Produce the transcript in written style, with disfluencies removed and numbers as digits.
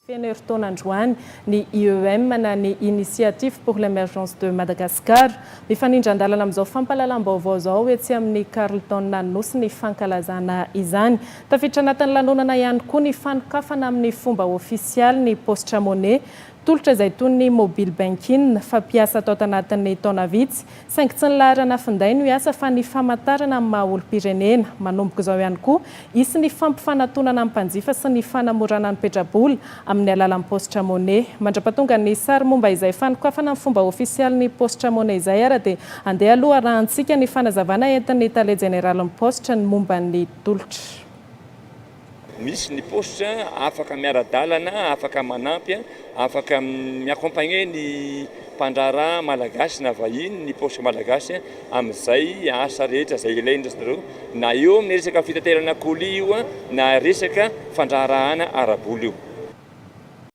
Feno herintaona androany ny IEM na ny Initiative pour l'Emergence de Madagascar. Mifanindran-dalana amin'izao fampahalalam-baovao izao etsy amin'ny Carlton Anosy ny fankalazana izany. Tafiditra anatin'ny lanonana ihany koa ny fanokafana amin'ny fomba ofisialy ny Paositra Money, tolotra izay toy ny mobile banking fampiasa tao tanatin'ny taona vitsy. Saingy tsy ny laharana finday no hiasa fa ny famantarana amin'ny maha olom-pirenena. Manomboka izao ihany koa, hisy ny fampifanatonana ny mpanjifa sy ny fanamorana ny petrabola amin'ny alalan'ny Paositra Money. Mandra-pahatonga ny sary momba izay fanokafana amin'ny fomba ofisialy ny Paositra Money izay ara dia andeha aloha arahantsika ny fanazavana entin'ny Tale Jeneralin'ny Paositra ny momba ny tolotra. Misy ny paositra afaka miara-dalana, afaka manampy, afaka mi-accompagner ny mpandraharaha malagasy na vahiny, ny paositra malagasy amin'izay asa rehetra izay ilain-dry zareo, na eo amin'ny resaka fitaterana colis io na resaka fandraharahana ara-bola io.